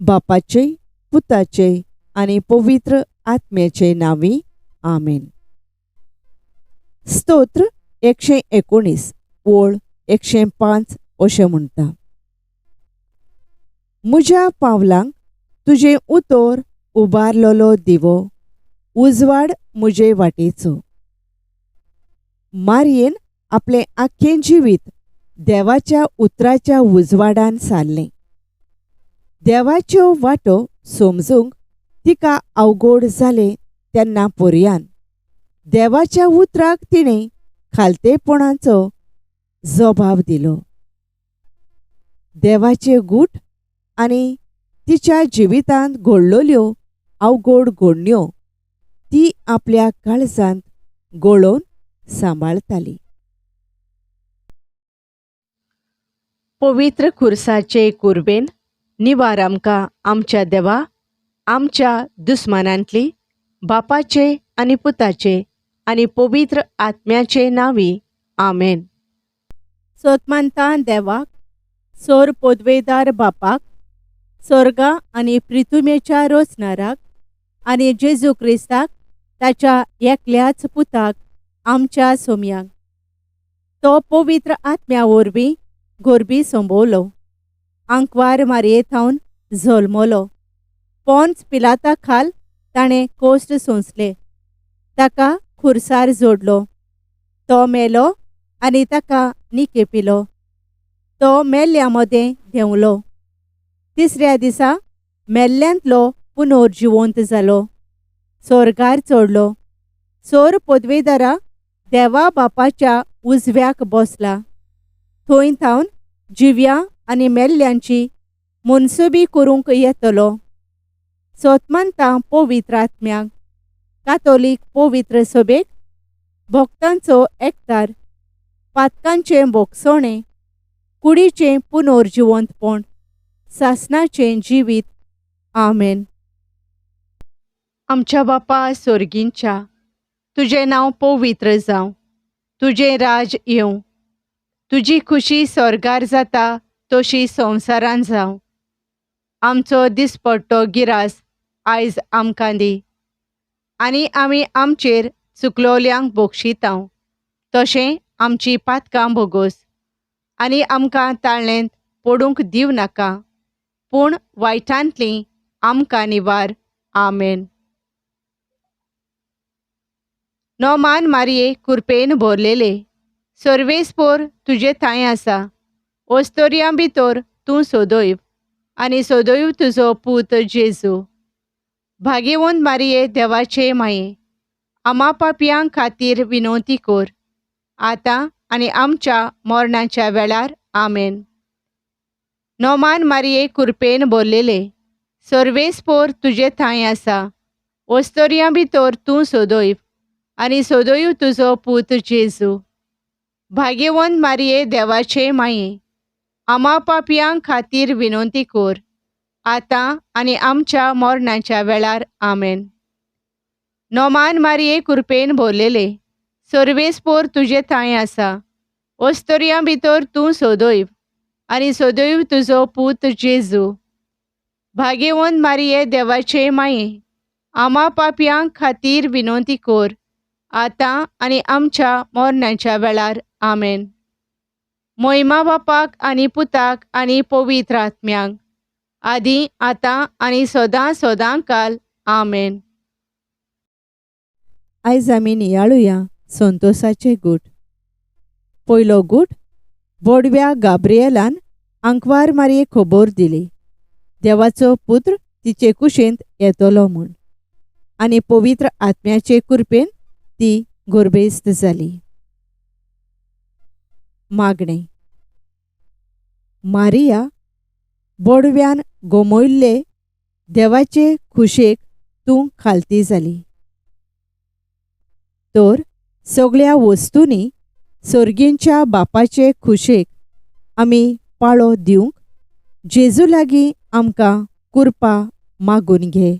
बापाचे, पुताचे आनी पवित्र आत्म्याचे नांवी, आमेन. स्तोत्र 119 ओळ 105 अशें म्हणटा, म्हज्या पावलांक तुजें उतर उबारलेलो दिवो, उजवाड म्हजे वाटेचो. मारयेन आपलें आख्खें जिवीत देवाच्या उतराच्या उजवाडान सारलें. देवाच्यो वाटो समजूंक तिका अवघड जालें तेन्ना पर्यान देवाच्या उतराक तिणें खालतेपणाचो जबाब दिलो. देवाचे गूट आनी तिच्या जिवितांत घडलेल्यो अवघड घडण्यो ती आपल्या काळजांत गळोवन सांबाळटाली. पवित्र खुर्साचे कुर्बेन निवार आमकां आमच्या देवा, आमच्या दुस्मानांतली, बापाचे आनी पुताचे आनी पवित्र आत्म्याचे नांवी, आमेन. सोतमानता देवाक, सोर पोदवेदार बापाक, सोर्गा आनी प्रिथुमेच्या रोचनाराक आनी जेजू क्रिस्ताक ताच्या एकल्याच पुताक आमच्या सोम्याक, तो पवित्र आत्म्या वरवीं गोरबी संबवलो, आंकवार मारये थावन जल्मलो, पोन्स पिलाता खाल ताणें कोश्ट सोंसले, ताका खुर्सार जोडलो, तो मेलो आनी ताका निकेपिलो, तो मेल्ल्या मदें देंवलो, तिसऱ्या दिसा मेल्ल्यांतलो पुनर्जिवंत जालो, सोर्गार चडलो, सोर पदवेदारा देवा बापाच्या उजव्याक बसला, थंय थावन जिव्या आनी मेल्ल्यांची मनसुबी करूंक येतलो. सोतमानता पवित्र आत्म्याक, कातोलीक पवित्र सभेक, भक्तांचो एकतार, पातकांचें भोगसणें, कुडीचें पुनर्जिवंतपण, सासणाचें जिवीत, आमेन. आमच्या बापा सोर्गींच्या, तुजें नांव पवित्र जावं, तुजें राज येवं, तुजी खुशी स्वर्गार जाता तशी संवसारान जावं. आमचो दिसपट्टो गिरास आयज आमकां दी आनी आमी आमचेर चुकलोल्यांक बक्षितांव तशें आमची पातकां भोगोस आनी आमकां ताळ्ळेंत पडूंक दिवं नाका, पूण वायटांतली आमकां निवार, आमेन. नोमान मारये कुरपेन भरलेले, सर्वेस्पोर तुजे थांय आसा, ओस्तोरयां भितर तूं सोदयव आनी सोदयव तुजो पूत जेजू. भाग्यवंत मारये देवाचे माये, आमा पापयां खातीर विनवती कर, आतां आनी आमच्या मरणाच्या वेळार, आमेन. नोमान मारये कुरपेन भरलेले, सर्वेस्पोर तुजे थांय आसा, ओस्तोरयां भितर तूं सोदयव आनी सोदयव तुजो पूत जेजू. भाग्यवंत मारये देवाचे माये, आमा पापयां खातीर विनवती कर, आतां आनी आमच्या मरणाच्या वेळार, आमेन. नोमान मारये कुरपेन भरलेले, सर्वेस्पोर तुजे थांय आसा, ओस्तोरयां भितर तूं सोदयव आनी सोदयव तुजो पूत जेजू. भाग्यवंत मारये देवाचे माये, आमा पापयां खातीर विनवती कर, आतां आनी आमच्या मरणाच्या वेळार, आमेन. मोहिमा बापाक आनी पुताक आनी पवित्र आत्म्याक, आदी आतां आनी सदां सदां काल, आमेन. आयज आमी नियाळुया संतोसाचे गूट. पयलो गूट, बोडव्या गाब्रिएलान आंकवार मारये खबर दिली, देवाचो पुत्र तिचे कुशेंत येतलो म्हूण, आनी पवित्र आत्म्याचे कृपेन ती गोरबेस्त जाली. मागणें. मारिया, बोडव्यान गोमयल्ले देवाचे खुशेक तूं खालती जाली, तर सगळ्या वस्तूंनी सर्गींच्या बापाचे खुशेक आमी पाळो दिवंक जेजू लागीं आमकां कुरपा मागून घे.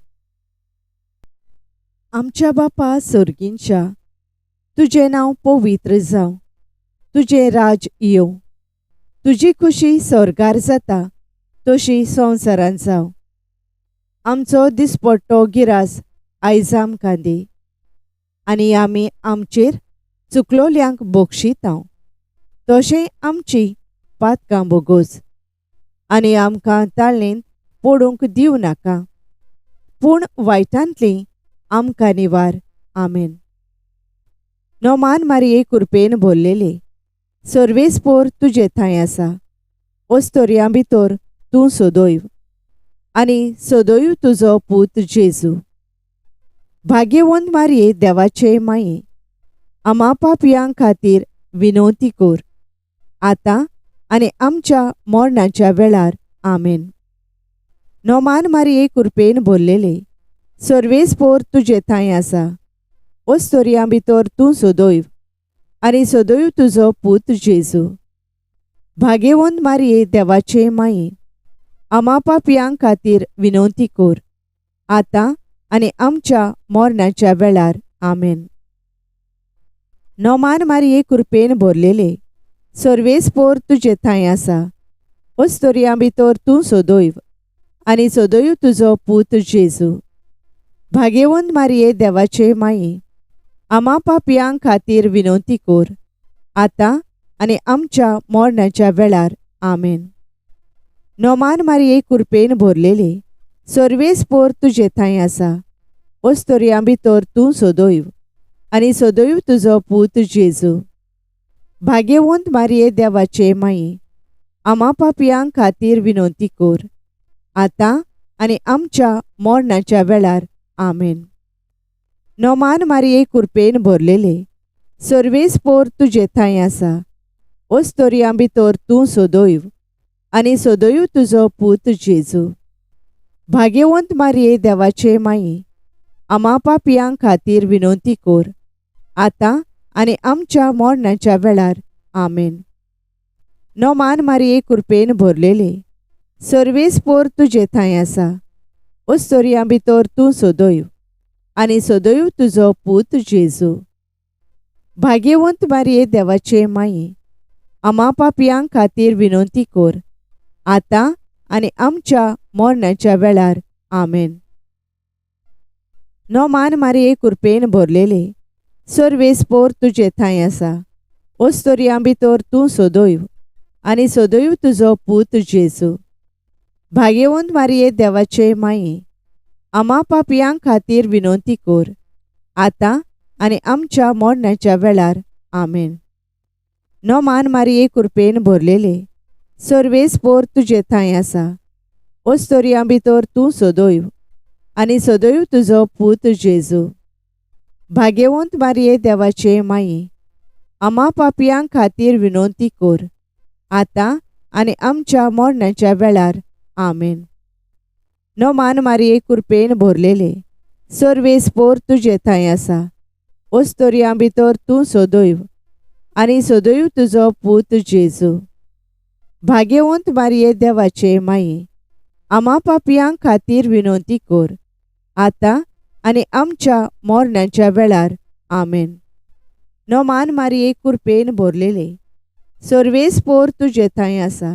आमच्या बापा सर्गींच्या, तुजें नांव पवित्र जावं, तुजें राज येवं, तुजी खुशी स्वर्गार जाता तशी संवसारांत जावं. आमचो दिसपट्टो गिरास आयज आमकां दी आनी आमी आमचेर चुकलोल्यांक बक्षितांव तशें आमची पातकां बोगोस आनी आमकां ताळेंत पडूंक दिवं नाका पूण वायटांतली आमकां निवार. आमेन. नोमान मारये कुरपेन भरलेले सर्वेस्पोर तुजे थंय आसा ओस्तोरयां भितर तूं सदैव आनी सदैव तुजो पूत जेजू. भाग्यवंत मारये देवाचे माये आमा पापयां खातीर विनवती कर आतां आनी आमच्या मरणाच्या वेळार. आमेन. नोमान मारये कुरपेन भरलेले सर्वेस्पोर तुजे थंय आसा ओस्तोरयां भितर तूं सदैव आनी सदैव तुजो पूत जेजू. भाग्यवंत मारये देवाचे माये आमा पापयां खातीर विनवती कर आतां आनी आमच्या मरणाच्या वेळार. आमेन. नोमान मारये कुरपेन भरलेले सर्वेस्पोर तुजे थंय आसा ओस्तोरयां भितर तूं सदैव आनी सदैव तुजो पूत जेजू. भाग्यवंत मारये देवाचे माये आमा पापयां खातीर विनवती कर आतां आनी आमच्या मरणाच्या वेळार. आमेन. नोमान मारये कुरपेन भरलेले सर्वेस्पोर तुजे थंय आसा ओस्तोरयां भितर तूं सदैव आनी सदैव तुजो पूत जेजू. भाग्यवंत मारये देवाचे माये आमा पापयां खातीर विनवती कर आतां आनी आमच्या मरणाच्या वेळार. आमेन. नोमान मारये कुरपेन भरलेले सर्वेस्पोर तुजे थंय आसा ओस्तोरयां भितर तूं सदैव आनी सदैव तुजो पूत जेजू. भाग्यवंत मारये देवाचे माये आमा पापयां खातीर विनवती कर आतां आनी आमच्या मरणाच्या वेळार. आमेन. नोमान मारये कुरपेन भरलेले सर्वेस्पोर तुजे थंय आसा ओस्तोरयां भितर तूं सदैव आनी सदैव तुजो पूत जेजू. भाग्यवंत मारये देवाचे माये आमा पापयां खातीर विनवती कर आतां आनी आमच्या मरणाच्या वेळार. आमेन. नोमान मारये कुरपेन भरलेले सर्वेस्पोर तुजे थंय आसा ओस्तोरयां भितर तूं सदैव आनी सदैव तुजो पूत जेजू. भाग्यवंत मारये देवाचे माये आमा पापयां खातीर विनवती कर आतां आनी आमच्या मरणाच्या वेळार. आमेन. नोमान मारये कुरपेन भरलेले सर्वेस्पोर तुजे थंय आसा ओस्तोरयां भितर तूं सदैव आनी सदैव तुजो पूत जेजू. भाग्यवंत मारये देवाचे माये आमा पापयां खातीर विनवती कर आतां आनी आमच्या मरणाच्या वेळार. आमेन. नोमान मारये कुरपेन भरलेले सर्वेस्पोर तुजे थंय आसा ओस्तोरयां भितर तूं सदैव आनी सदैव तुजो पूत जेजू. भाग्यवंत मारये देवाचे माये आमा पापयां खातीर विनवती कर आतां आनी आमच्या मरणाच्या वेळार. आमेन. नोमान मारये कुरपेन भरलेले सर्वेस्पोर तुजे थंय आसा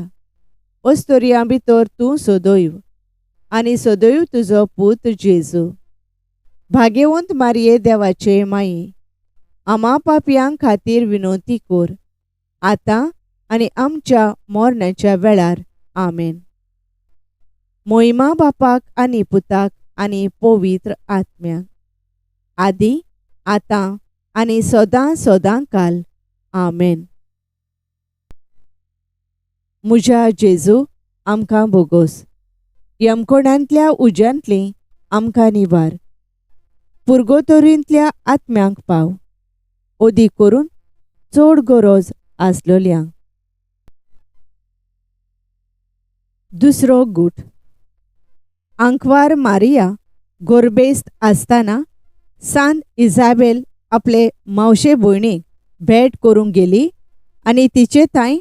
ओस्तोरयां भितर तूं सदैव आनी सदैव तुजो पूत जेजू. भाग्यवंत मारये देवाचे माये आमा पापयां खातीर विनवती कर आतां आनी आमच्या मरणाच्या वेळार. आमेन. मोहिमा बापाक आनी पुताक आनी पवित्र आत्म्याक, आदी आतां आनी सदां सदां काल. आमेन. म्हज्या जेजू आमकां बोगोस यमकोणांतल्या उज्यांतली आमकां निवार पुर्गोतोरींतल्या आत्म्यांक पाव ओदी करून चड गरज आसलोल्यांक. दुसरो गूट. आंकवार मारिया गोरबेस्त आसतना सांत इजाबेल आपले मावशे भयणीक भेट करूंक गेली आनी तिचे थंय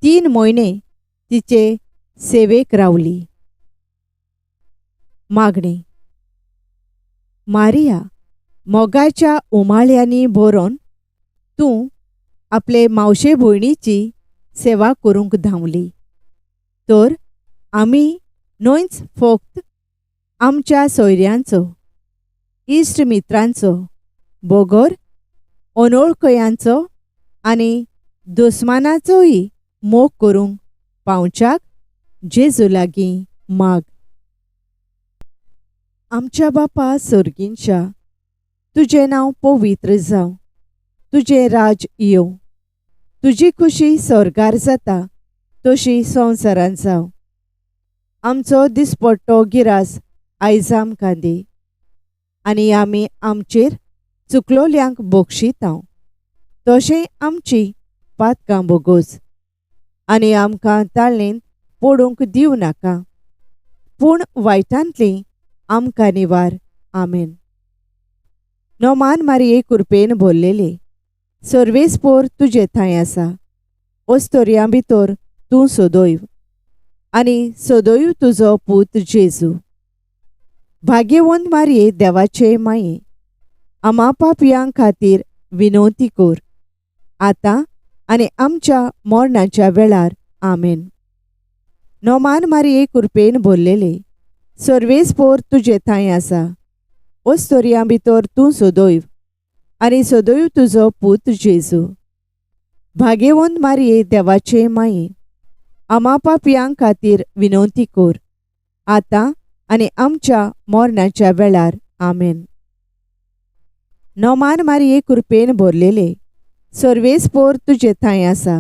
3 म्हयने तिचे सेवेक रावली. मागणी. मारिया मोगाच्या उमाळ्यांनी भरून तूं आपले मावशे भयणीची सेवा करूंक धांवली तर आमी न्हयच फक्त आमच्या सोयऱ्यांचो, इश्ट मित्रांचो, बोगोर अनोळखयांचो आनी दुस्मानाचोय मोग करूंक पावच्याक जेजू लागीं माग. आमच्या बापा सर्गींच्या, तुजें नांव पवित्र जावं, तुजें राज येवं, तुजी खुशी स्वर्गार जाता तशी संवसारांत जावं. आमचो दिसपट्टो गिरास आयज आमकां दी आनी आमी आमचेर चुकलोल्यांक बक्षितांव तशें आमची पातकां बोगोस आनी आमकां ताळेंत पडूंक दिवं नाका, पूण वायटांतली आमकां निवार. आमेन. नोमान मारिये कुरपेन भरलेले, सर्वेस्पोर तुजे थंय आसा, ओस्तोरयां भितर तूं सदैव आनी सदैव तुजो पूत जेजू. भाग्यवंत मारिये देवाचे माये, आमा पापयां खातीर विनवती कर, आतां आनी आमच्या मरणाच्या वेळार. आमेन. नोमान मारिये कुरपेन भरलेले, सर्वेस्पोर तुजे थंय आसा, ओस्तोरयां भितर तूं सदैव आनी सदैव तुजो पूत जेजू. भाग्यवंत मारिये देवाचे माये, आमा पापयां खातीर विनवती कर, आतां आनी आमच्या मरणाच्या वेळार. आमेन. नोमान मारिये कुरपेन भरलेले, सर्वेस्पोर तुजे थंय आसा,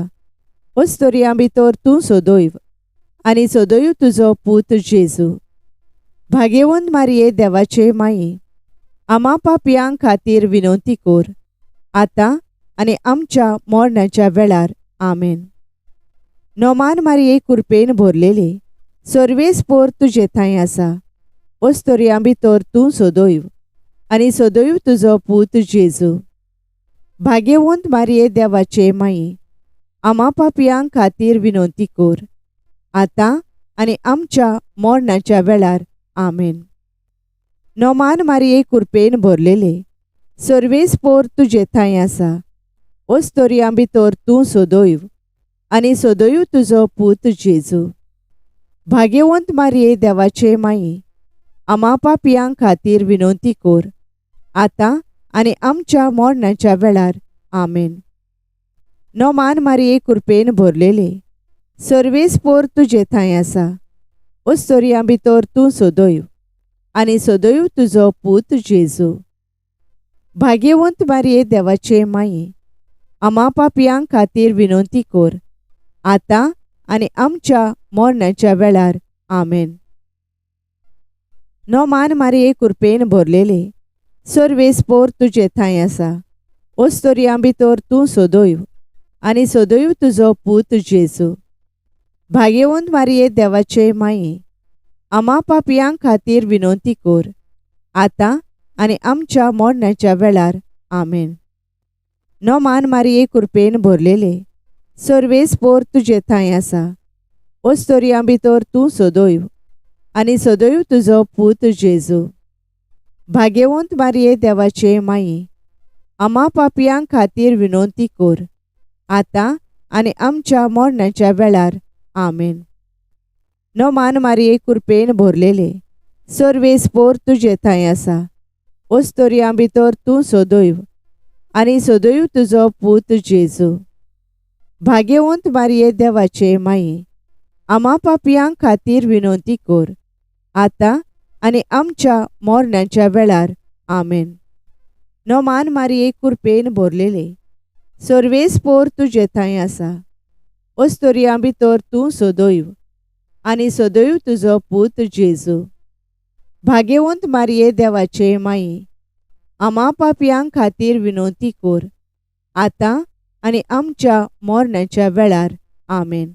ओस्तोरयां भितर तूं सदैव आनी सदैव तुजो पूत जेजू. भाग्यवंत मारिये देवाचे माये, आमा पापयां खातीर विनवती कर, आतां आनी आमच्या मरणाच्या वेळार. आमेन. नोमान मारिये कुरपेन भरलेले, सर्वेस्पोर तुजे थंय आसा, ओस्तोरयां भितर तूं सदैव आनी सदैव तुजो पूत जेजू. भाग्यवंत मारिये देवाचे माये, आमा पापयां खातीर विनवती कर, आतां आनी आमच्या मरणाच्या वेळार. आमेन. नोमान मारिये कुरपेन भरलेले, सर्वेस्पोर तुजे थंय आसा, ओस्तोरयां भितर तूं सदैव आनी सदैव तुजो पूत जेजू. भाग्यवंत मारिये देवाचे माये, आमा पापयां खातीर विनवती कर, आतां आनी आमच्या मरणाच्या वेळार. आमेन. नोमान मारिये कुरपेन भरलेले, सर्वेस्पोर तुजे थंय आसा, ओस्तोरयां भितर तूं सदैव आनी सदैव तुजो पूत जेजू. भाग्यवंत मारिये देवाचे माये, आमा पापयां खातीर विनवती कर, आतां आनी आमच्या मरणाच्या वेळार. आमेन. नोमान मारिये कुरपेन भरलेले, सर्वेस्पोर तुजे थंय आसा, ओस्तोरयां भितर तूं सदैव आनी सदैव तुजो पूत जेजू. भाग्यवंत मारिये देवाचे माये, आमा पापयां खातीर विनवती कर, आतां आनी आमच्या मरणाच्या वेळार. आमेन. नोमान मारिये कुरपेन भरलेले, सर्वेस्पोर तुजे थंय आसा, ओस्तोरयां भितर तूं सदैव आनी सदैव तुजो पूत जेजू. भाग्यवंत मारिये देवाचे माये, आमा पापयां खातीर विनवती कर, आतां आनी आमच्या मरणाच्या वेळार. आमेन. नोमान मारिये कुरपेन भरलेले, सर्वेस्पोर तुजे थंय आसा, ओस्तोरयां भितर तूं सदैव आनी सदैव तुजो पूत जेजू. भाग्यवंत मारिये देवाचे माये, आमा पापयां खातीर विनवती कर, आतां आनी आमच्या मरणाच्या वेळार. आमेन. नोमान मारिये कुरपेन भरलेले, सर्वेस्पोर तुजे थंय आसा, ओस्तोरयां भितर तूं सदैव आनी सदैव तुजो पूत जेजू. भाग्यवंत मारिये देवाचे माये, आमा पापयां खातीर विनवती कर, आतां आनी आमच्या मरणाच्या वेळार. आमेन.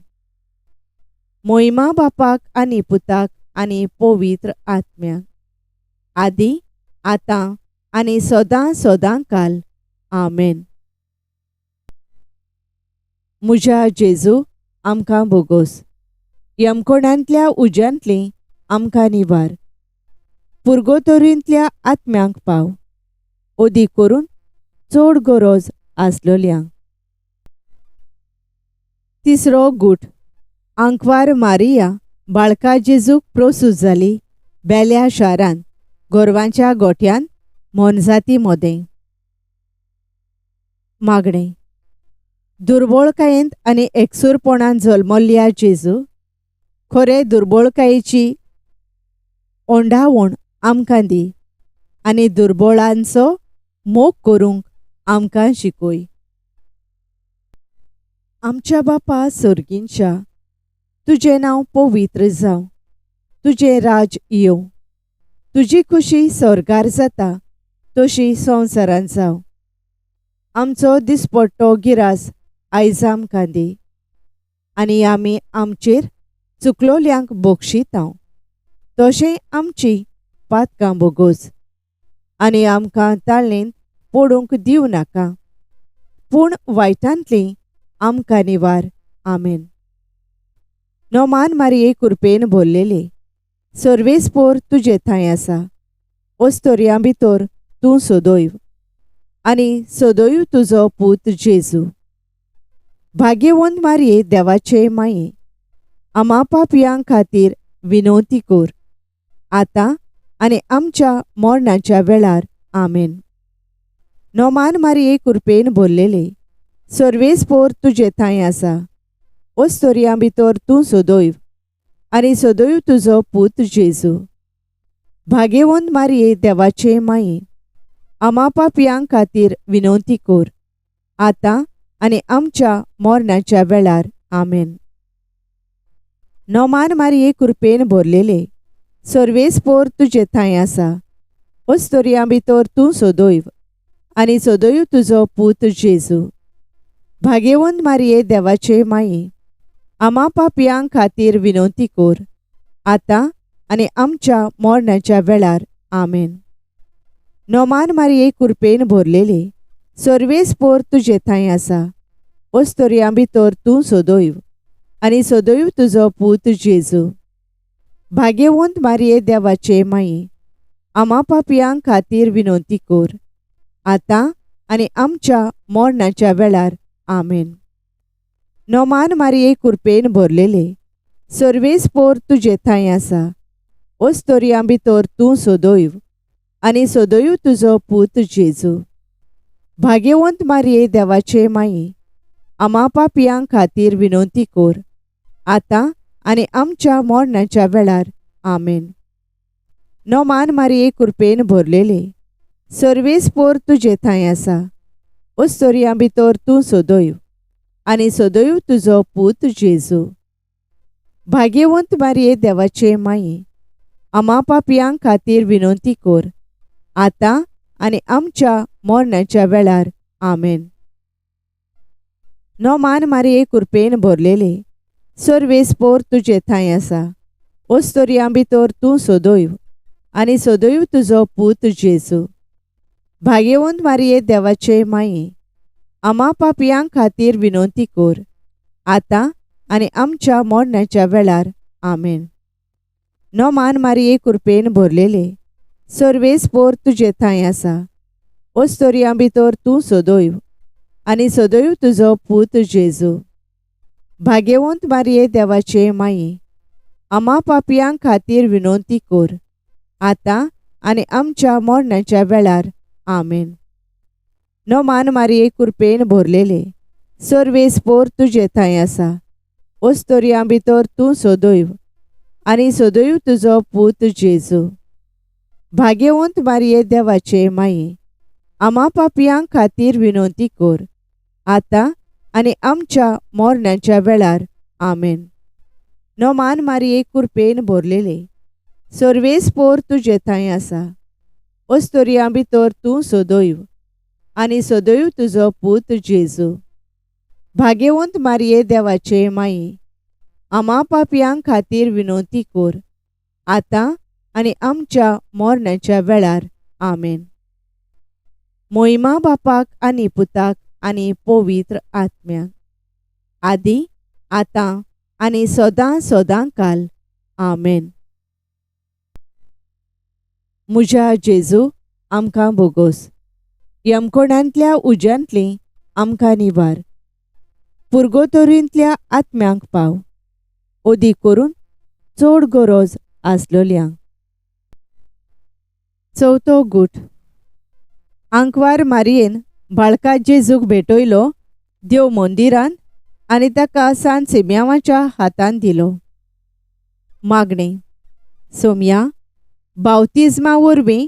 मोहिमा बापाक आनी पुताक आनी पवित्र आत्म्याक, आदी आतां आनी सदां सदां काल. आमेन. म्हज्या जेजू, आमकां बोगोस, यमकोणांतल्या उज्यांतली आमकां निवार, पुर्गोतोरींतल्या आत्म्यांक पाव, ओदी करून चड गरज आसलोल्यांक. तिसरो गूट. आंकवार मारिया बाळका जेजूक प्रोसूत जाली बेल्या शारांत गोरवांच्या गोठ्यांत मोनजाती मोदें. मागणें. दुर्बळकायेंत आनी एकसूरपणान जल्मल्ल्या जेजू, खरे दुर्बळकायेची ओंडावण आमकां दी आनी दुर्बळांचो मोग करूंक आमकां शिकय. आमच्या बापा सर्गींच्या, तुजें नांव पवित्र जावं, तुजें राज येवं, तुजी खुशी स्वर्गार जाता तशी संवसारांत जावं. आमचो दिसपट्टो गिरास आयज आमकां दी आनी आमी आमचेर चुकलोल्यांक बक्षितांव तशें आमची पातकां बोगोस आनी आमकां ताळेंत पडूंक दिवं नाका, पूण वायटांतली आमकां निवार. आमेन. नोमान मारये कुरपेन भरलेले, सर्वेस्पोर तुजे थंय आसा, ओस्तोरयां भितर तूं सदैव आनी सदैव तुजो पूत जेजू. भाग्यवंत मारये देवाचे माये, आमा पापयां खातीर विनवती कर, आतां आनी आमच्या मरणाच्या वेळार. आमेन. नोमान मारये कुरपेन भरलेले, सर्वेस्पोर तुजे थंय आसा, ओस्तोरयां भितर तूं सदैव आनी सदैव तुजो पूत जेजू. भाग्यवंत मारये देवाचे माये, आमा पापयां खातीर विनवती कर, आतां आनी आमच्या मरणाच्या वेळार. आमेन. नोमान मारये कुरपेन भरलेले, सर्वेस्पोर तुजे थंय आसा, ओस्तोरयां भितर तूं सदैव आनी सदैव तुजो पूत जेजू. भाग्यवंत मारये देवाचे माये, आमा पापयां खातीर विनवती कर, आतां आनी आमच्या मरणाच्या वेळार. आमेन. नोमान मारये कुरपेन भरलेले, सर्वेस्पोर तुजे थंय आसा, ओस्तोरयां भितर तूं सदैव आनी सदैव तुजो पूत जेजू. भाग्यवंत मारये देवाचे माये, आमा पापयां खातीर विनवती कर, आतां आनी आमच्या मरणाच्या वेळार. आमेन. नोमान मारये कुरपेन भरलेले, सर्वेस्पोर तुजे थंय आसा, ओस्तोरयां भितर तूं सदैव आनी सदैव तुजो पूत जेजू. भाग्यवंत मारये देवाचे माये, आमा पापयां खातीर विनवती कर, आतां आनी आमच्या मरणाच्या वेळार. आमेन. नोमान मारये कुरपेन भरलेले, सर्वेस्पोर तुजे थंय आसा, ओस्तोरयां भितर तूं सदैव आनी सदैव तुजो पूत जेजू. भाग्यवंत मारये देवाचे माये, आमा पापयां खातीर विनवती कर, आतां आनी आमच्या मरणाच्या वेळार. आमेन. नोमान मारये कुरपेन भरलेले, सर्वेस्पोर तुजे थंय आसा, ओस्तोरयां भितर तूं सदैव आनी सदैव तुजो पूत जेजू. भाग्यवंत मारये देवाचे माये, आमा पापयां खातीर विनवती कर, आतां आनी आमच्या मरणाच्या वेळार. आमेन. नोमान मारये कुरपेन भरलेले, सर्वेस्पोर तुजे थंय आसा, ओस्तोरयां भितर तूं सदैव आनी सदैव तुजो पूत जेजू. भाग्यवंत मारये देवाचे माये, आमा पापयां खातीर विनवती कर, आतां आनी आमच्या मरणाच्या वेळार. आमेन. नोमान मारये कुरपेन भरलेले, सर्वेस्पोर तुजे थंय आसा, ओस्तोरयां भितर तूं सदैव आनी सदैव तुजो पूत जेजू. भाग्यवंत मारये देवाचे माये, आमा पापयां खातीर विनवती कर, आतां आनी आमच्या मरणाच्या वेळार. आमेन. नोमान मारये कुरपेन भरलेले, सर्वेस्पोर तुजे थंय आसा, ओस्तोरयां भितर तूं सदैव आनी सदैव तुजो पूत जेजू. भाग्यवंत मारये देवाचे माये, आमा पापयां खातीर विनवती कर, आतां आनी आमच्या मरणाच्या वेळार. आमेन. मोहिमा बापाक आनी पुताक आनी पवित्र आत्म्याक, आदी आतां आनी सदां सदां काल. आमेन. म्हज्या जेजू, आमकां बोगोस, यमकोणांतल्या उज्यांतली आमकां निवार, पुर्गोतोरींतल्या आत्म्यांक पाव, अदीक करून चड गरज आसलोल्यांक. चवथो गूट. आंकवार मारयेन बाळका जेजूक भेटयलो देव मंदिरांत आनी ताका सान सिम्यांवाच्या हातांत दिलो. मागणें. सोमया, बावतिज्मा वरवीं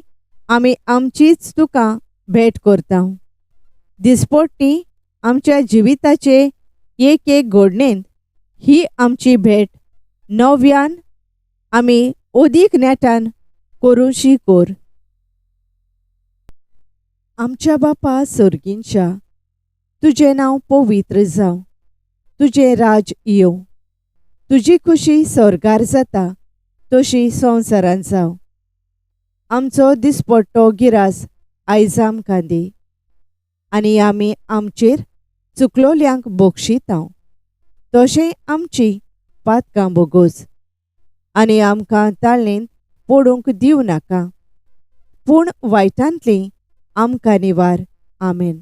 आमी आमचीच तुका भेट करता. दिसपट्टी आमच्या जिविताचे एक एक घडणेंत ही आमची भेट नव्यान आमी अदीक नेटान करूंशी कर. आमच्या बापा सर्गींच्या, तुजें नांव पवित्र जावं, तुजें राज येवं, तुजी खुशी स्वर्गार जाता तशी संवसारांत जावं. आमचो दिसपट्टो गिरास आयज आमकां दी आनी आमी आमचेर चुकलोल्यांक बक्षितांव तशें आमची पातकां बोगोस आनी आमकां ताळणेन पडूंक दिवं नाका, पूण वायटांतली आमकां निवार. आमेन.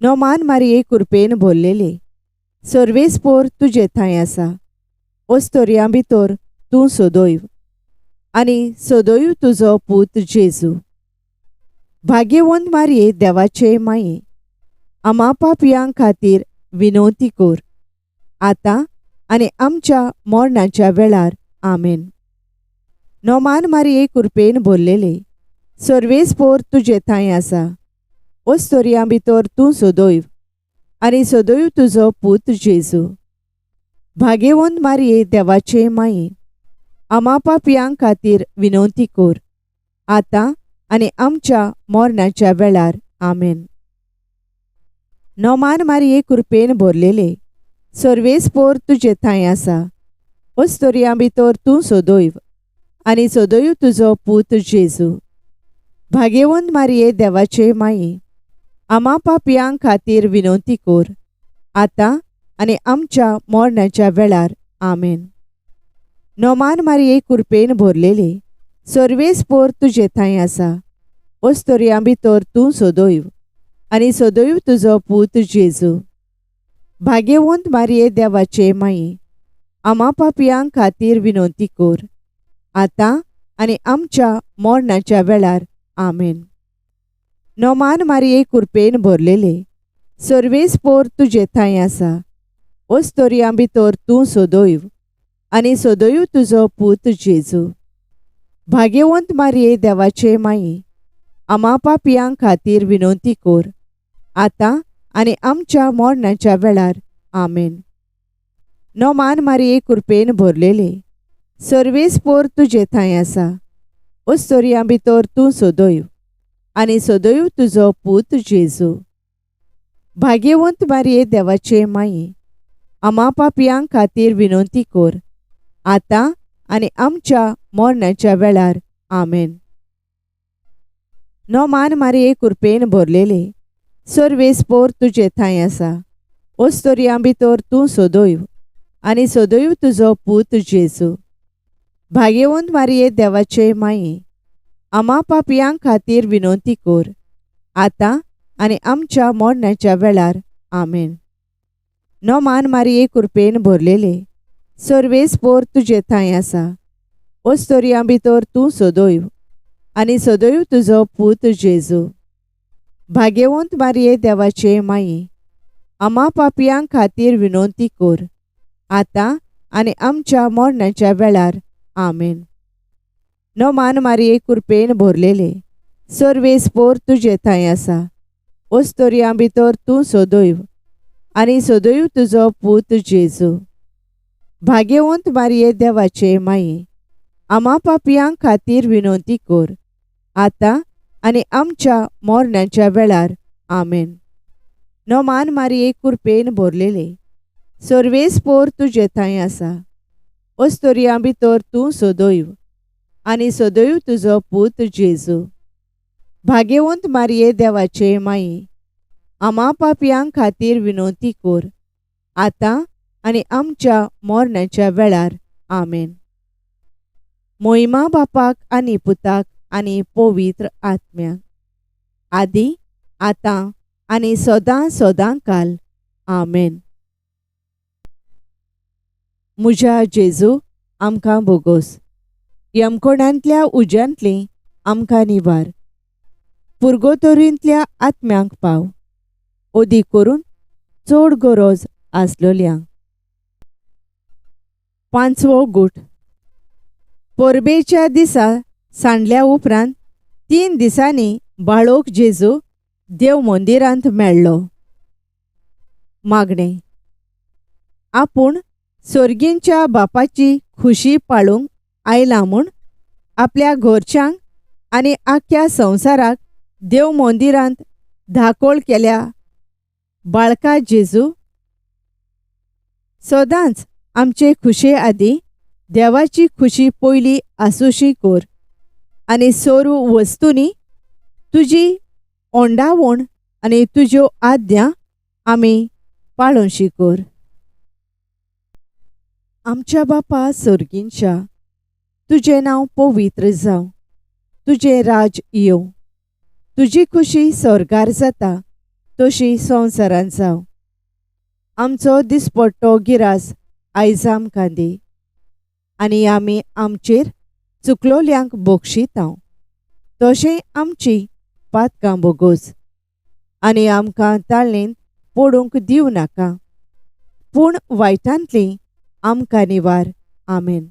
नोमान मारये कुरपेन भरलेले, सर्वेस्पोर तुजे थंय आसा, ओस्तोरयां भितर तूं सदैव आनी सदैव तुजो पूत जेजू. भाग्यवंत मारये देवाचे माये, आमा पापयां खातीर विनवती कर, आतां आनी आमच्या मरणाच्या वेळार. आमेन. नोमान मारये कुरपेन भरलेले, सर्वेस्पोर तुजे थंय आसा, ओस्तोरयां भितर तूं सदैव आनी सदैव तुजो पूत जेजू. भाग्यवंत मारये देवाचे माये, आमा पापयां खातीर विनवती कर, आतां आनी आमच्या मरणाच्या वेळार. आमेन. नोमान मारये कुरपेन भरलेले, सर्वेस्पोर तुजे थंय आसा, ओस्तोरयां भितर तूं सदैव आनी सदैव तुजो पूत जेजू. भाग्यवंत मारये देवाचे माये, आमा पापयां खातीर विनवती कर, आतां आनी आमच्या मरणाच्या वेळार. आमेन. नोमान मारये कुरपेन भरलेले, सर्वेस्पोर तुजे थंय आसा, ओस्तोरयां भितर तूं सदैव आनी सदैव तुजो पूत जेजू. भाग्यवंत मारये देवाचे माये, आमा पापयां खातीर विनवती कर, आतां आनी आमच्या मरणाच्या वेळार. आमेन. नोमान मारये कुरपेन भरलेले, सर्वेस्पोर तुजे थंय आसा, ओस्तोरयां भितर तूं सदैव आनी सदैव तुजो पूत जेजू. भाग्यवंत मारये देवाचे माये, आमा पापयां खातीर विनवती कर, आतां आनी आमच्या मरणाच्या वेळार. आमेन. नोमान मारये कुरपेन भरलेले, सर्वेस्पोर तुजे थंय आसा, ओस्तोरयां भितर तूं सदैव आनी सदैव तुजो पूत जेजू. भाग्यवंत मारये देवाचे माये, आमा पापयां खातीर विनवती कर, आतां आनी आमच्या मरणाच्या वेळार. आमेन. नोमान मारये कुरपेन भरलेले, सर्वेस्पोर तुजे थंय आसा, ओस्तोरयां भितर तूं सदैव आनी सदैव तुजो पूत जेजू. भाग्यवंत मारये देवाचे माये, आमा पापयां खातीर विनवती कर, आतां आनी आमच्या मरणाच्या वेळार. आमेन. नोमान मारये कुरपेन भरलेले, सर्वेस्पोर तुजे थंय आसा, ओस्तोरयां भितर तूं सदैव आनी सदैव तुजो पूत जेजू. भाग्यवंत मारये देवाचे माये, आमा पापयां खातीर विनवती कर, आतां आनी आमच्या मरणाच्या वेळार. आमेन. नोमान मारये कुरपेन भरलेले, सर्वेस्पोर तुजे थंय आसा, ओस्तोरयां भितर तूं सदैव आनी सदैव तुजो पूत जेजू. भाग्यवंत मारये देवाचे माये, आमा पापयां खातीर विनवती कर, आतां आनी आमच्या मरणाच्या वेळार. आमेन. नोमान मारये कुरपेन भरलेले, सर्वेस्पोर तुजे थंय आसा, ओस्तोरयां भितर तूं सदैव आनी सदैव तुजो पूत जेजू. भाग्यवंत मारये देवाचे माये, आमा पापयां खातीर विनवती कर, आतां आनी आमच्या मरणाच्या वेळार. आमेन. मोहिमा बापाक आनी पुताक आनी पवित्र आत्म्याक, आदी आतां आनी सदां सदां काल. आमेन. म्हज्या जेजू, आमकां बोगोस, यमकोणांतल्या उज्यांतली आमकां निवार. पुर्गोतोरींतल्या आत्म्यांक पाव, ओदी करून चड गरज आसलोल्यांक. पांचवो गूट. परबेच्या दिसा सांडल्या उपरांत 3 दिसांनी बाळोक जेजू देव मंदिरांत मेळ्ळो. मागणें. आपूण सोर्गींच्या बापाची खुशी पाळूंक आयला म्हूण आपल्या घरच्यांक आनी आख्ख्या संवसाराक देव मंदिरांत धाकोळ केल्या बाळका जेजू, सदांच आमचे खुशे आदी देवाची खुशी पयली आसूशी कर आनी सर्व वस्तूंनी तुजी ओंडावण आनी तुज्यो आज्ञा आमी पाळोशी कर. आमच्या बापा सोर्गींच्या, तुजें नांव पवित्र जावं, तुजें राज येवं, तुजी खुशी स्वर्गार जाता तशी संवसारांत जावं. आमचो दिसपट्टो गिरास आयज आमकां दी आनी आमी आमचेर चुकलोल्यांक बक्षितांव तशें आमची पातकां बोगोस आनी आमकां ताळणेंत पडूंक दिवं नाका, पूण वायटांतली आमकां निवार. आमेन.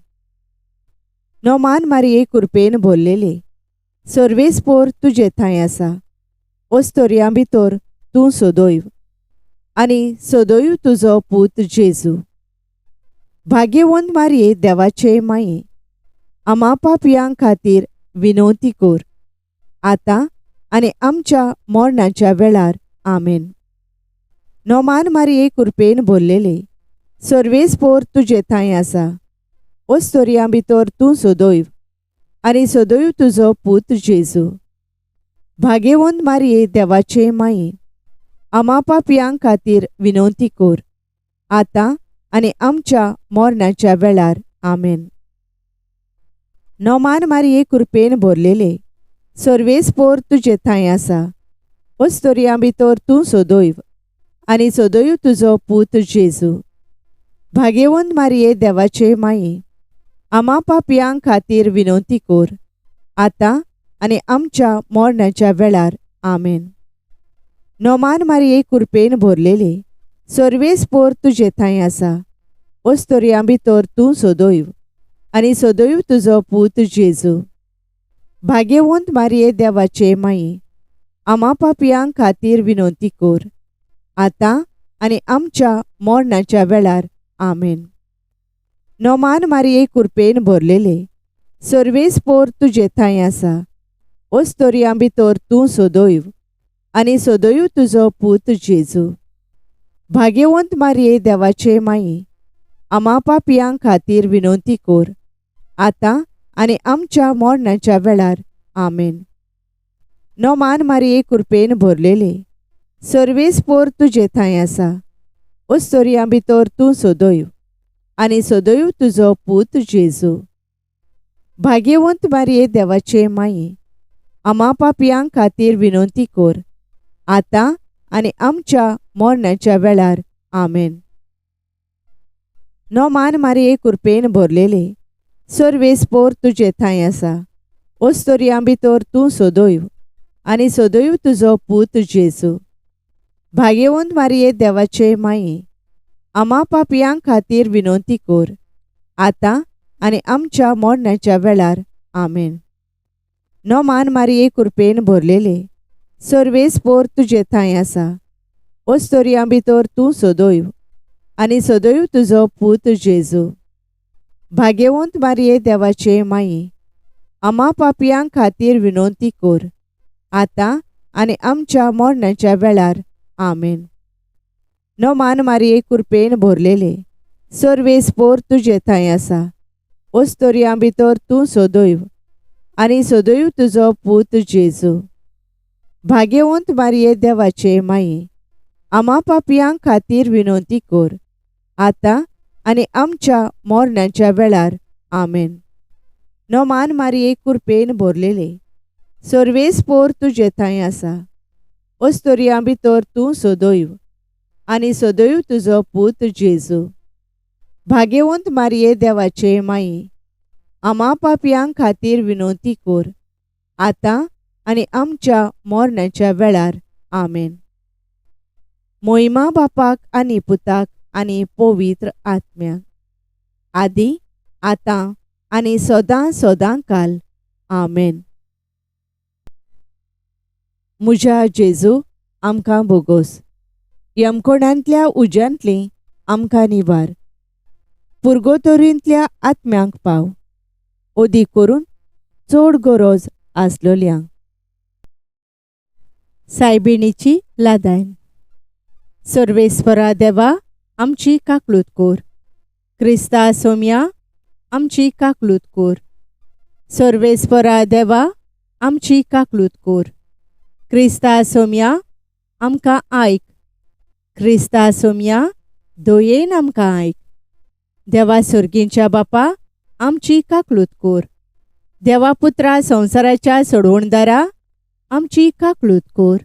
नोमान मारिये कुरपेन भरलेले, सर्वेस्पोर तुजे थंय आसा, ओस्तोरयां भितर तूं सदैव आनी सदैव तुजो पूत जेजू. भाग्यवंत मारिये देवाचे माये, आमा पापयां खातीर विनवती कर, आतां आनी आमच्या मरणाच्या वेळार. आमेन. नोमान मारिये कुरपेन भरलेले, सर्वेस्पोर तुजे थंय आसा, ओस्तोरयां भितर तूं सदैव आनी सदैव तुजो पूत जेजू. भाग्यवंत मारिये देवाचे माये, आमा पापयां खातीर विनवती कर, आतां आनी आमच्या मरणाच्या वेळार. आमेन. नोमान मारिये कुरपेन भरलेले, सर्वेस्पोर तुजे थंय आसा, ओस्तोरयां भितर तूं सदैव आनी सदैव तुजो पूत जेजू. भाग्यवंत मारिये देवाचे माये, आमा पापयां खातीर विनवती कर, आतां आनी आमच्या मरणाच्या वेळार. आमेन. नोमान मारिये कुरपेन भरलेले, सर्वेस्पोर तुजे थंय आसा, ओस्तोरयां भितर तूं सदैव आनी सदैव तुजो पूत जेजू. भाग्यवंत मारिये देवाचे माये, आमा पापयां खातीर विनवती कर, आतां आनी आमच्या मरणाच्या वेळार. आमेन. नोमान मारिये कुरपेन भरलेले, सर्वेस्पोर तुजे थंय आसा, ओस्तोरयां भितर तूं सदैव आनी सदैव तुजो पूत जेजू. भाग्यवंत मारिये देवाचे माये, आमा पापयां खातीर विनवती कर, आतां आनी आमच्या मरणाच्या वेळार. आमेन. नोमान मारिये कुरपेन भरलेले, सर्वेस्पोर तुजे थंय आसा, ओस्तोरयां भितर तूं सदैव आनी सदैव तुजो पूत जेजू. भाग्यवंत मारिये देवाचे माये, आमा पापयां खातीर विनवती कर, आतां आनी आमच्या मरणाच्या वेळार. आमेन. नोमान मारिये कुरपेन भरलेले, सर्वेस्पोर तुजे थंय आसा, ओस्तोरयां भितर तूं सदैव आनी सदैव तुजो पूत जेजू. भाग्यवंत मारिये देवाचे माये, आमा पापयां खातीर विनवती कर, आतां आनी आमच्या मरणाच्या वेळार. आमेन. नोमान मारिये कुरपेन भरलेले, सर्वेस्पोर तुजे थंय आसा, ओस्तोरयां भितर तूं सदैव आनी सदैव तुजो पूत जेजू. भाग्यवंत मारिये देवाचे माये, आमा पापयां खातीर विनवती कर, आतां आनी आमच्या मरणाच्या वेळार. आमेन. नोमान मारिये कुरपेन भरलेले, सर्वेस्पोर तुजे थंय आसा, ओस्तोरयां भितर तूं सदैव आनी सदैव तुजो पूत जेजू. भाग्यवंत मारिये देवाचे माये, आमा पापयां खातीर विनवती कर, आतां आनी आमच्या मरणाच्या वेळार. आमेन. नोमान मारिये कुरपेन भरलेले, सर्वेस्पोर तुजे थंय आसा, ओस्तोरयां भितर तूं सदैव आनी सदैव तुजो पूत जेजू. भाग्यवंत मारिये देवाचे माये, आमा पापयां खातीर विनवती कर, आतां आनी आमच्या मोरणाच्या वेळार. आमेन. मोहिमा बापाक आनी पुताक आनी पवित्र आत्म्याक, आदी आतां आनी सदां सदां काल. आमेन. म्हज्या जेजू, आमकां बोगोस. यमकोणांतल्या उज्यांतली आमकां निवार. पुर्गोतोरींतल्या आत्म्यांक पाव, ओदी करून चड गरज आसलोल्यांक. सायबिणीची लादायन. सर्वेस्परा देवा, आमची काकलूत कोर. क्रिस्ता सोम्या, आमची काकलूत कोर. सर्वेस्परा देवा, आमची काकलूत कोर. क्रिस्ता सोम्या, आमकां आयक. क्रिस्ता सोम्या, दयेन आमकां आयक. देवा सर्गींच्या बापा, आमची काकलूत कोर. देवा पुत्रा संवसाराच्या सोडवणदारा, आमची काकलूत कोर.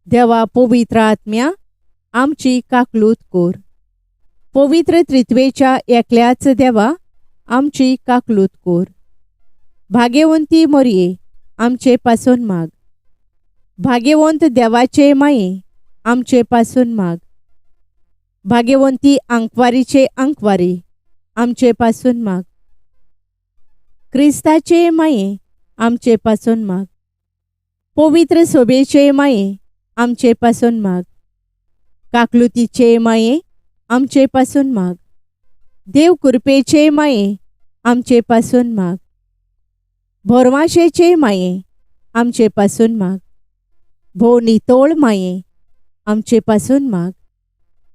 देवा पवित्र आत्म्या, आमची काकलूत कोर. पवित्र त्रित्वेच्या एकल्याच देवा, आमची काकलूत कोर. भाग्यवंती मोरये, आमचे पासून माग. भाग्यवंत देवाचे माये, आमचे पासून माग. भाग्यवंती आंकवारीचे आंकवारी, आमचे पासून माग. क्रिस्ताचे माये, आमचे पासून माग. पवित्र सोबेचे माये, आमचे पासून माग. काकलुतीचे माये, आमचे पासून माग. देव कृपेचे माये, आमचे पासून माग. भोरवाशेचे माये, आमचे पासून माग. भोव नितोळ माये, आमचे पासून माग.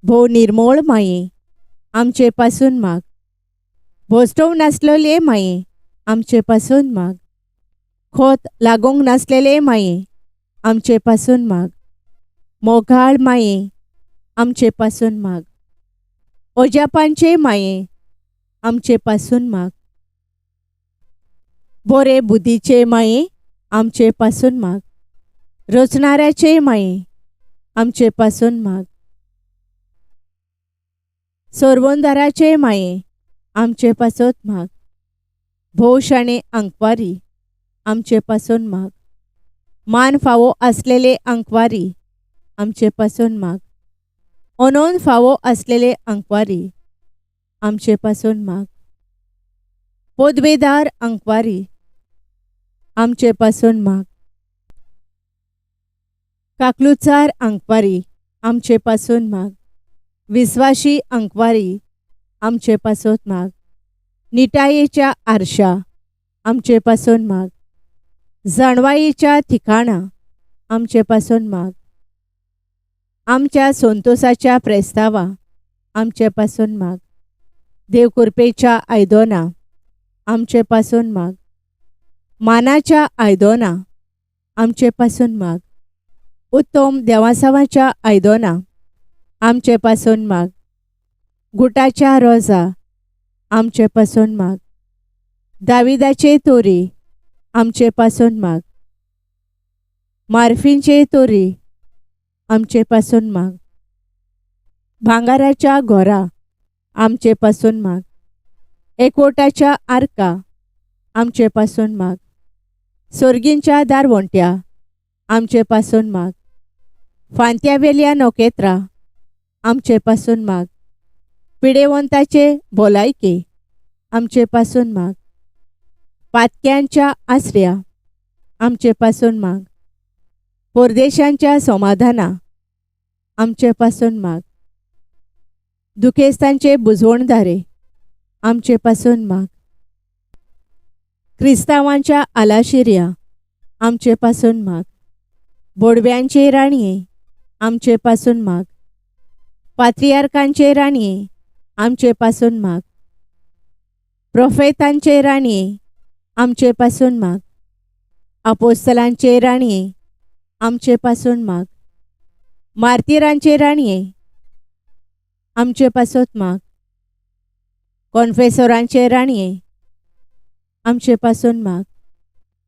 भोव निर्मोळ माये, आमचे पासून माग. भोसटोव नासलेले माये, आमचे पासून माग. खोत लागूंक नासलेले माये, आमचे पासून माग. मोगाळ माये, आमचे पासून माग. ओजापांचे माये, आमचे पासून माग. बोरे बुद्धीचे माये, आमचे पासून माग. रचणाऱ्याचे माये, आमचे पासून माग. सोरवंदाराचे माये, आमचे पासत माग. भोव शाणे आंकवारी, आमचे पासून माग. मान फावो आसलेले आंकवारी, आमचे पासून माग. अनोन फावो आसलेले आंकवारी, आमचे पासून माग. पदवेदार आंकवारी, आमचे पासून माग. काकलुचार आंकवारी, आमचे पासून माग. विस्वाशी आंकवारी, आमचे पासत माग. निटायेच्या आरशा, आमचे पासून माग. जाणवायेच्या ठिकाणा, आमचे पासून माग. आमच्या संतोसाच्या प्रेस्तावा, आमचे पासून माग. देव कृपेच्या आयदोना, आमचे पासून माग. मानाच्या आयदोना, आमचे पासून माग. उत्तम देवासावाच्या आयदोना, आमचे पासून माग. गुटाच्या रोजा, आमचे पासून माग. दाविदाचे तोरी, आमचे पासून माग. मार्फींचे तोरी, आमचे पासून माग. भांगाराच्या घोरा, आमचे पासून माग. एकवटाच्या आर्का, आमचे पासून माग. सोर्गींच्या दारवंट्या, आमचे पासून माग. फांत्यावेल्या नखेत्रां, आमचे पासून माग. पिडेवंताचे भलायके, आमचे पासून माग. पातक्यांच्या आसऱ्या, आमचे पासून माग. परदेशांच्या समाधाना, आमचे पासून माग. दुखेस्तांचे बुजवणदारे, आमचे पासून माग. क्रिस्तांवांच्या आलाशिऱ्या, आमचे पासून माग. बोडव्यांचे राणये, आमचे पासून माग. पात्रियार्कांचे राणये, आमचे पासून माग. प्रोफेतांचे राणये, आमचे पासून माग. आपोस्तलांचे राणये, आमचे पासून माग. मार्तिरांचे राणये, आमचे पासत माग. कॉन्फेसोरांचे राणये, आमचे पासून माग.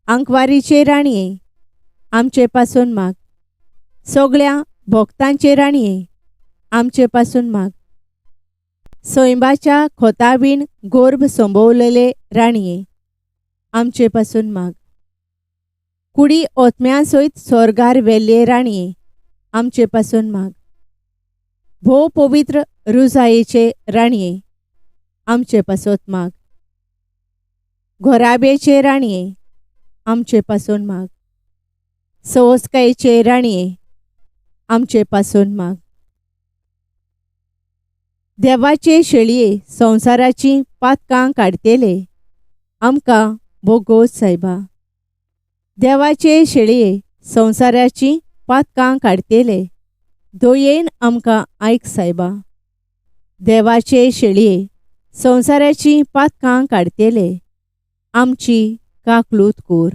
आंकवारीचे राणये, आमचे पासून माग. सगळ्या भक्तांचे राणये, आमचे पासून माग. सैंबाच्या खोतावीण गोर्भ संभवलेले राणये, आमचे पासून माग. कुडी ओतम्या सयत सोर्गार वेल्ले राणये आमचे पासून माग. भोव पवित्र रुजायेचे राणये आमचे पासत माग. घोराब्याचे राणये आमचे पासून माग. सवस्कायेचे राणये आमचे पासून माग. देवाचे शेळये संवसाराची पातकां काडटेले आमकां भोगोस सायबा. देवाचे शेळये संवसाराची पातकां काडटेले दयेन आमकां आयक सायबा. देवाचे शेळये संवसाराची पातकां काडटेले आमची काकलूत कोर.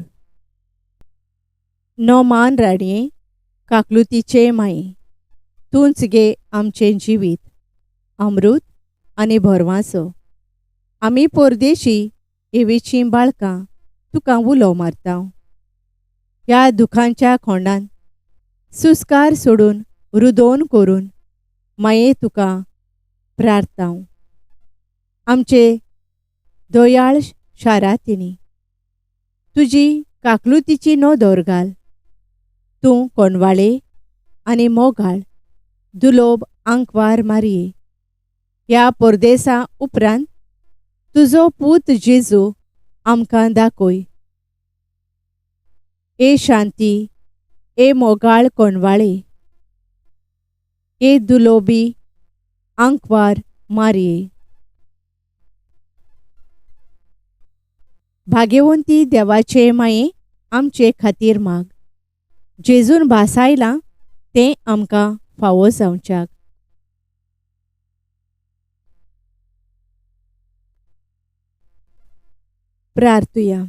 नोमान राणये काकलुतीचे माये तूंच गे आमचें जिवीत अमृत आनी भरवांसो. आमी परदेशी एवेचीं बाळकां तुका उलो मारता. ह्या दुखांच्या खोंडान सुस्कार सोडून रुदोन करून माये तुका प्रार्थना. आमचे दयाळ शारातिनी तुजी काकलुतीची नदर घाल. तूं कोणवाळे आनी मोगाळ दुलोब आंकवार मारये. ह्या परदेसा उपरांत तुजो पूत जेजू आमकां दाखय. ए शांती, ए मोगाळ कोणवाळे, ए दुलोबी आंकवार मारये. भाग्यवंती देवाचे माये आमचे खातीर माग. जेजून भासायलां तें आमकां फावो जावच्याक. प्रार्थुया.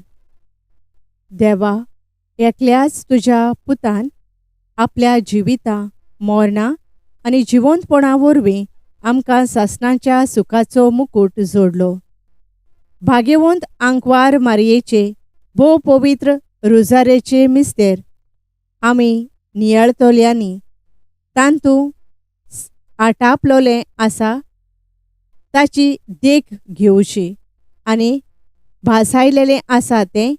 देवा, एकल्याच तुज्या पुतान आपल्या जिविता मरणां आनी जिवंतपणा वरवीं आमकां सासणाच्या सुखाचो मुकूट जोडलो. भाग्यवंत आंकवार मारयेचे भोव पवित्र रुजारेचे मिस्तेर आमी नियाळतल्यांनी तांतू आटापलोलें आसा ताची देख घेवची आनी भासायलेलें आसा तें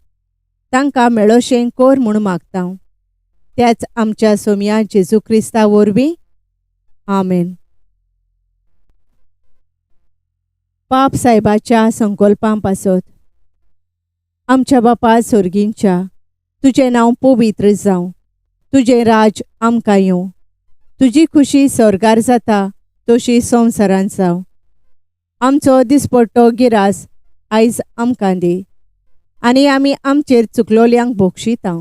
तांकां मेळोशें कोर म्हूण मागता. त्याच आमच्या सोमया जेजू क्रिस्ता वरवीं. आमेन. पाप सायबाच्या संकल्पां पासत. आमच्या बापा सोर्गींच्या, तुजें नांव पवित्र जावं, तुजें राज आमकां येवं, तुजी खुशी स्वर्गार जाता तशी संवसारांत जावं. आमचो दिसपट्टो गिरास आयज आमकां दी आनी आमी आमचेर चुकलोल्यांक भोगशिता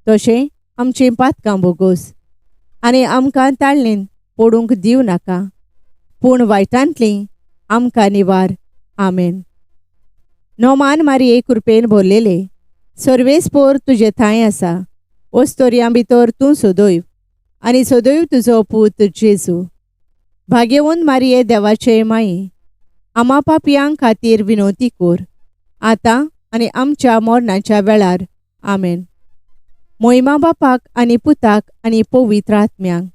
तशें आमचीं पातकां भोगोस आनी आमकां ताळणेन पडूंक दिवं नाका, पूण वायटांतलीं आमकां निवार. आमेन. नोमान मारये कृपेन भरलेले सर्वेस्पोर तुजे थांय आसा. ओस्तोरयां भितर तूं सदैव आनी सदैव तुजो पूत जेजू. भाग्यवंत मारये देवाचे माये आमा पापयां खातीर विनवती कोर आतां आनी आमच्या मरणाच्या वेळार. आमेन. मोहिमा बापाक आनी पुताक आनी पवित्र आत्म्यांक,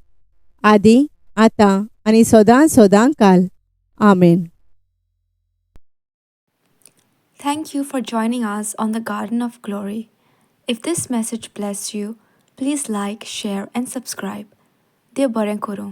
आदी आतां आनी सदां सदां काल. आमेन. Thank you for joining us on the Garden of Glory. If this message blessed you, please like, share, and subscribe. देव बरें करूं.